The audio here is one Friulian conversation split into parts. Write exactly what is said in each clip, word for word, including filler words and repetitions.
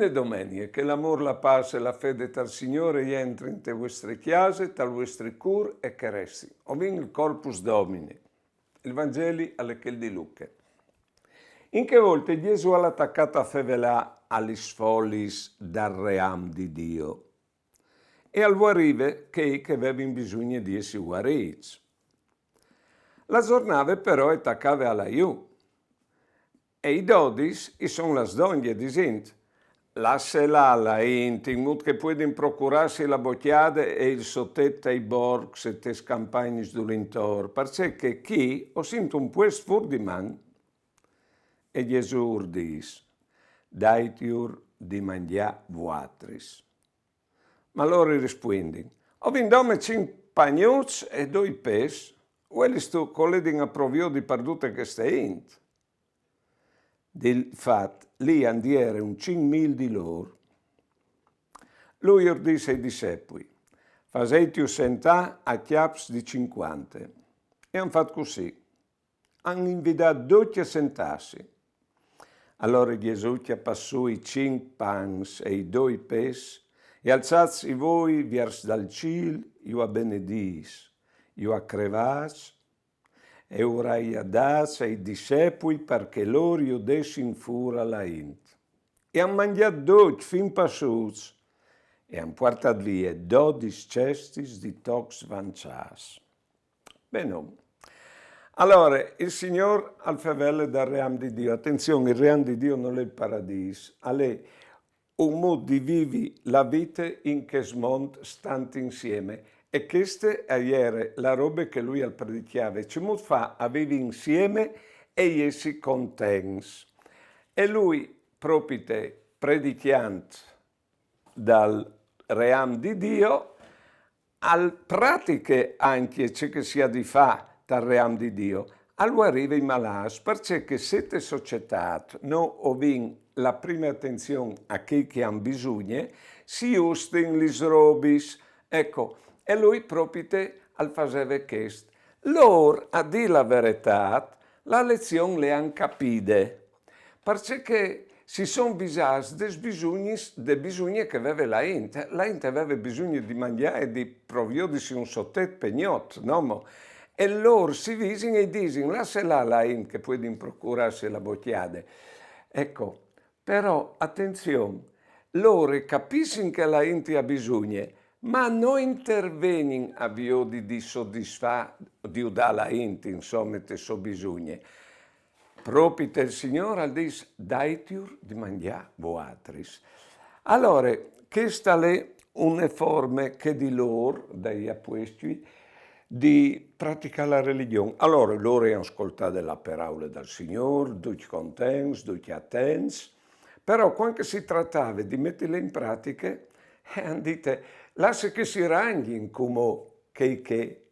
Domenie, che l'amôr, la pâs e la fede tal Signôr e jentri inte vuestre cjase, tal vuestri cûr e che resti. O vin il Corpus Domini. Il Vangeli al è chel di Luche. In chê volte Jesù al à tacât a fevelâ a lis folis dal ream di Diu. E al vuarive chei che a vevin bisugne di jessi vuarîts. La zornade però e tacave a lâ jù. E i dodis i son lâts dongje, disint: Lasse lâ la int, in mût che a puedin procurâsi la bocjade e il sotet tai borcs e tes campagnis dulintor, parcè che chi o sint un puest fûr di man. E Jesù ur dîs: Daitjur di mangjâ vuatris. Ma lôr i rispuindin: O vin dome cinc pagnuts e doi pes, vuelistu che o ledin a pro viodi par dute cheste int? Di fat, li a 'nd jere un cinc mil di lôr. Lui ur dîs ai dissepui: Faseitju sentâ a cjaps di cincuante. E a àn fat cussì. A àn invidât ducj a sentâsi. Alore Jesù, cjapâts sù i cinc pans e i doi pes, e alzâts i voi viers dal cîl, ju à benedîts, ju à crevâts, e ur ai dâts ai dissepui par che lôr ju dessin fûr a la int. E a àn mangjât ducj, fin passuts, e a àn puartât vie dodis cestis di tocs vanzâts. Benon. Alore, il Signôr al fevele dal ream di Diu. Atenzion, il ream di Diu nol è il paradîs, al è un mût di vivi la vite in chest mont stant insieme. E cheste e jere la robe che lui al predicjave, cemût fâ a vivi insieme e jessi contents. E lui, propite predicjant dal ream di Diu, al pratiche ancje ce che si à di fâ tal ream di Diu. Al vuarive ai malâts, parcè che se te societât no o vin la prime atenzion a chei che a àn bisugne, si justin lis robis. Eco, e lui propite al faseve chest. Lôr, a dî la veretât, la lezion le àn capide. Parcè che si son visâts des bisugnis, de bisugne che e veve la int. La int e veve bisugne di mangjâ e di pro viodisi un sotet pe gnot, no mo? E lôr si visin e i disin: Lasse lâ la int che a puedin procurâsi la bocjade. Eco, però, atenzion, lôr e capissin che la int e à bisugne, ma no intervenin a viodi di sodisfâ, di judâ la int, insome, te sô bisugne. Propite il Signôr al dîs: Daitjur di mangjâ vuatris. Alore, cheste e je une forme che di lôr, dai apuestui, di praticâ la religjon. Alore, lôr a àn scoltade la peraule dal Signôr, ducj contents, ducj atents, però cuant che si tratave di metile in pratiche, eh, a àn dite: Lasse che si rangjin cumò chei che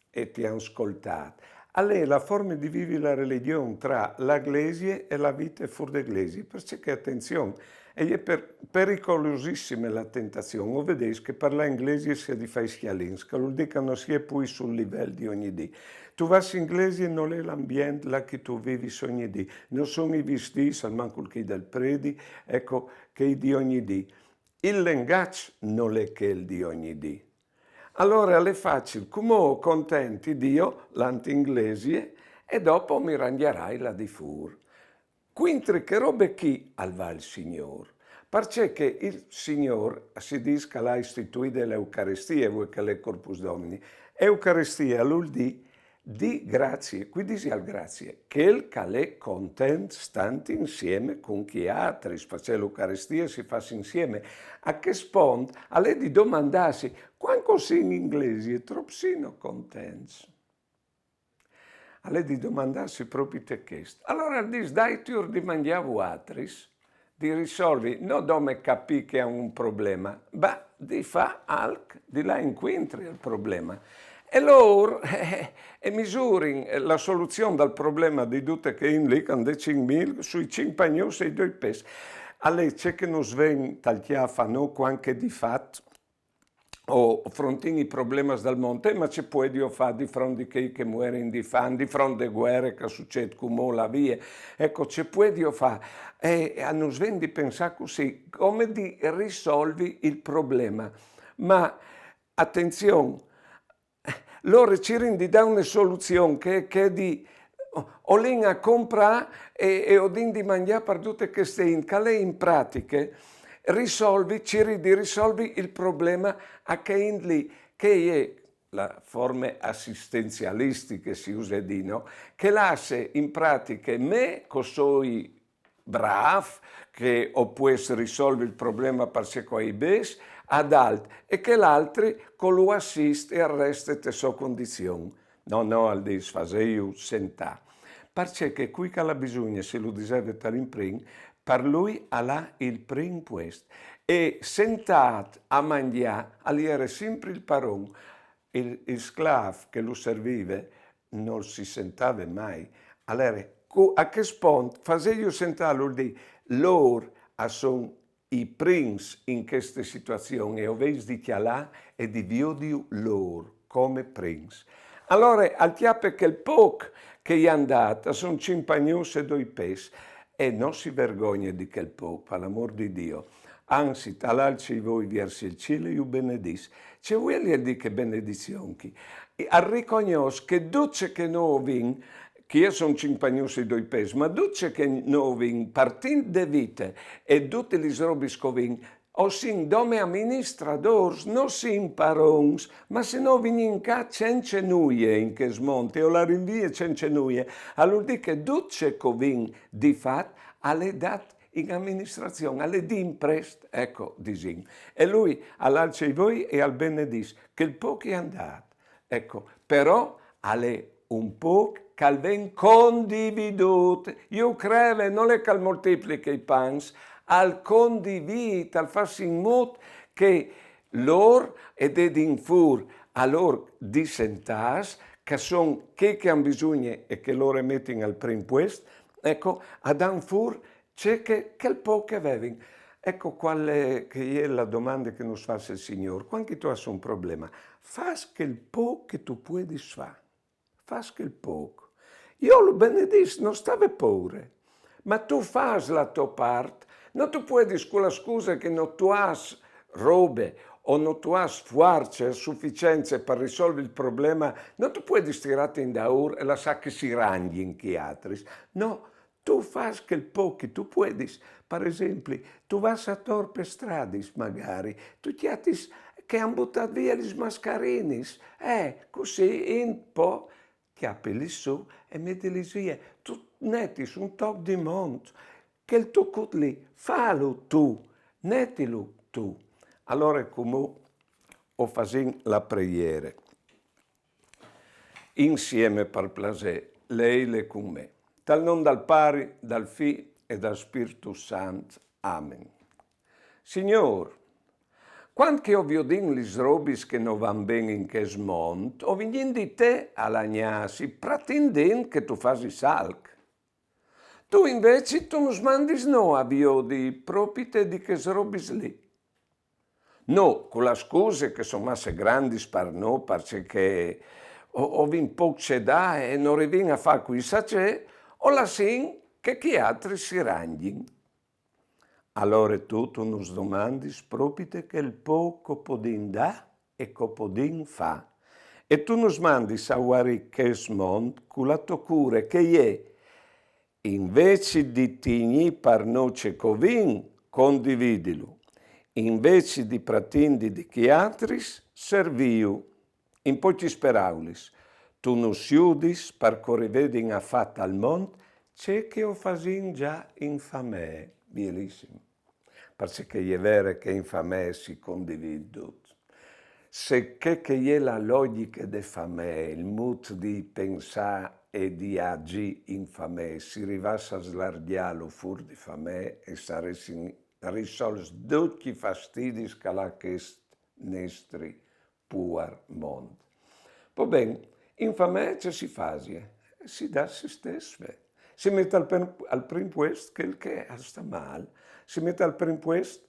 e ti àn scoltât. Al è la forme di vivi la religjon tra la glesie e la vite fûr de glesie, parcè che, atenzion, e je per-, pericolosissime la tentazion. O vedês che par lâ in glesie si à di fâ i scjalins, che al vûl dî che no si è plui sul livel di ogni dì. Tu vâs in glesie, nol è l'ambient là che tu vivis ogni dì, no son i vistîts, almancul chei dal predi, eco, chei di ogni dì. Il lengaç nol è chel di ogni dì. Alore al è facil, cumò o contenti Diu, lant in glesie, e dopo mi rangjarai là di fûr. Cuintri chê robe chi al va il Signôr? Parcè che il Signôr si dîs che al à istituide l'Eucaristie, vuê che al è Corpus Domini. Eucaristie al vûl dî dî grazie, cui disial grazie? Chel che al è content stant insieme cun chei altris, parcè l'Eucaristie si fâs insieme. A chest pont al è di domandâsi: cuant che o sin in glesie, trop sino contents? Al è di domandâsi propite chest. Alore al dîs: Daitjur di mangjâ vuatris, di risolvi, no dome capî che a àn un probleme, ma di fâ alc, di lâ incuintri al probleme. E lôr, eh, e misurin, eh, la soluzion dal probleme di dute chê int li, che a 'nd è cinc mil, sui cinc pagnuts e i doi pes. Al è ce che nus ven tal cjâf a nô, cuant che di fat o frontìn i problemas dal mont, eh, ma ce puedio fâ di front di chei che muerin di fam, di front de guere che sucêt cumò là vie? Eco, ce puedio fâ? E a nus ven di pensâ cussì, come di risolvi il problema. Ma atenzion, lôr a cirin di dâ une soluzion che, che di o lin a comprâ e, e o din di mangjâ par dute cheste int, che al è in pratiche risolvi, ciri di risolvi il problema a chê int li, che e je la forme assistenzialistiche, si use dî, no? Che lasse in pratiche me, che o soi brâf, che o pues risolvi il problema parcè che o ai bêçs, ad alt, e chel altri che lu assist e al reste te sô condizion. No, no, al dîs, fasêju sentâ. Parcè che cui che al à bisugne, si lu diseve tal imprin, par lui al à il prin puest. E sentât a mangjâ al jere simpri il paron. Il, il sclâf che lu servive nol si sentave mai. Alore, cu-, a chest pont, fasêju sentâ al vûl dî, lôr a son i prins in cheste situazion e o vês di cjalâ e di viodiju lôr come prins. Alore al cjape chel pôc che i àn dât, a son cinc pagnuts e doi pes, e no si vergogne di chel pôc, par l'amôr di Diu. Anzit, al alce i voi viers il cîl e ju benedìs. Ce vuelial dî chê benedizion chi? Al ricognòs che dut ce che nô o vin, che a son cinc pagnuts e doi pes, ma dut ce che nô o vin, partint de vite e dutis lis robis che o vin, o sin dome aministradôrs, no sin parons, ma se no o vignìn ca cence nuie in chest mont, e o larin vie cence nuie, al vûl dî che dut ce che o vin di fat al è dât in aministrazion, al è di imprest, eco, disìn. E lui al alce i voi e al benedìs, chel pôc i àn dât. Eco, però al è un pôc che al ven condividût. Ju creve, nol è che al moltipliche i pans, al condivît, al fâs in mût che lôr a dedin fûr a lôr di sentâts, che a son chei che a àn bisugne e che lôr a metin al prin puest, eco, a dan fûr ce che, chel pôc che a vevin. Eco cuale che e je la domande che nus fâs il Signôr. Cuant che tu âs un problema, fâs chel pôc che tu puedis fâ. Fâs chel pôc. Jo lu benedìs, no stâ vê pôre. Ma tu fâs la tô part. No tu puedis, cu la scuse che no tu âs robe o no tu âs fuarce suficience par risolvi il problema, no tu puedis tirâti indaûr e lassâ che si rangjin chei altris. No, tu fâs chel pôc che tu puedis. Par esempli, tu vâs ator pes stradis, magari, tu cjatis che a àn butât vie lis mascarinis. Eh, cussì int po cjapilis sù e metilis vie. Tu netis un toc di mont. Chel tocut li, fâlu tu, netilu tu. Alore cumò o fasìn la preiere. Insieme, par plasê, leile cun me. Tal non dal Pari, dal Fi e dal Spirtu Sant. Amen. Signôr, cuant che o viodìn lis robis che no van ben in chest mont, o vignìn di te a lagnâsi, pratindint che tu fasis alc. Tu invezit tu nus mandis nô a viodi propite di chês robis li. Nô, cu la scuse che a son masse grandis par nô, parcè che o, o vin pôc ce dâ e no rivìn a fâ cuissà ce, o lassìn che chei altris si rangjin. Alore tu, tu nus domandis propite chel pôc che o podìn dâ e che o podìn fâ. E tu nus mandis a vuarì chest mont cu la tô cure, che e je, invezit di tignî par nô ce che o vin, condividilu. Invezit di pratindi di chei altris, serviju. In pocjis peraulis, tu nus judis par che o rivedìn a fâ tal mont ce che o fasìn za in famee. Bielissim. Parcè che e je vere che in famee si condivît dut. Se chê che e je la logjiche de famee, il mût di pensâ e di agjî in famee, si rivàs a slargjâlu fûr di famee, e saressin risolts ducj i fastidis che al à chest nestri puar mont. Po ben, in famee ce si fasie? Si dà se stes, ve. Si met al prin-, al prin puest chel che al sta mâl, si met al prin puest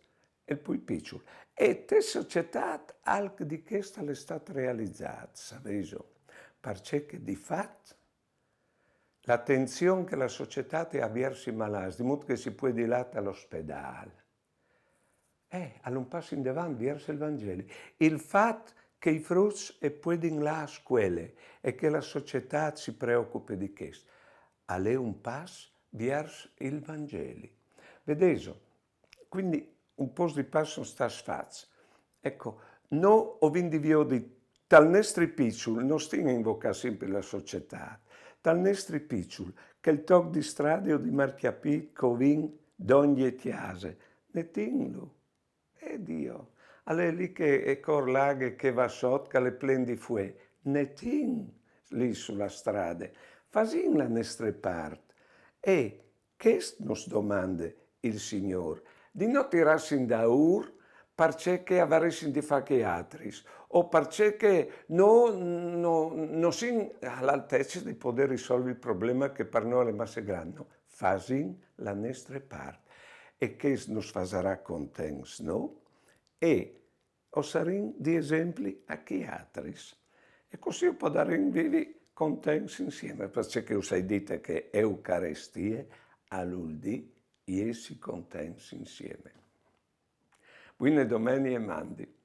il plui piçul. E te societât alc di chest al è stât realizât, savêso, parcè che di fat la atenzion che la societât e à viers i malâts, di mût che si puedi lâ tal ospedâl, eh, al è un pas indevant viers il Vangeli. Il fat che i fruts e puedin lâ a scuele e che la societât si preocupe di chest, al è un pas viers il Vangeli. Vedêso? Cuindi un pôcs di pas a son stâts fats. Eco, nô o vin di viodi tal nestri piçul, no stin a invocâ simpri la societât, tal nestri piçul, chel toc di strade o di marcjapît che o vin dongje cjase, netinlu. E Diu, al è li che e cor la aghe che e va sot, che al è plen di fuee, netin li su la strade, fasìn la nestre part. E chest nus domande il Signôr, di no tirâsi indaûr parcè che a varessin di fâ chei altris, o parcè che nô no, no sin a l'altece di podê risolvi il probleme che par nô al è masse grant. No, fasìn la nestre part. E chest nus fasarà contents, no? E o sarìn di esempli a chei altris. E cussì o podarìn vivi contents insiemi, parcè che us ai dite che Eucarestie al vûl dî jessi contents insiemi. Buine domenie e mandi.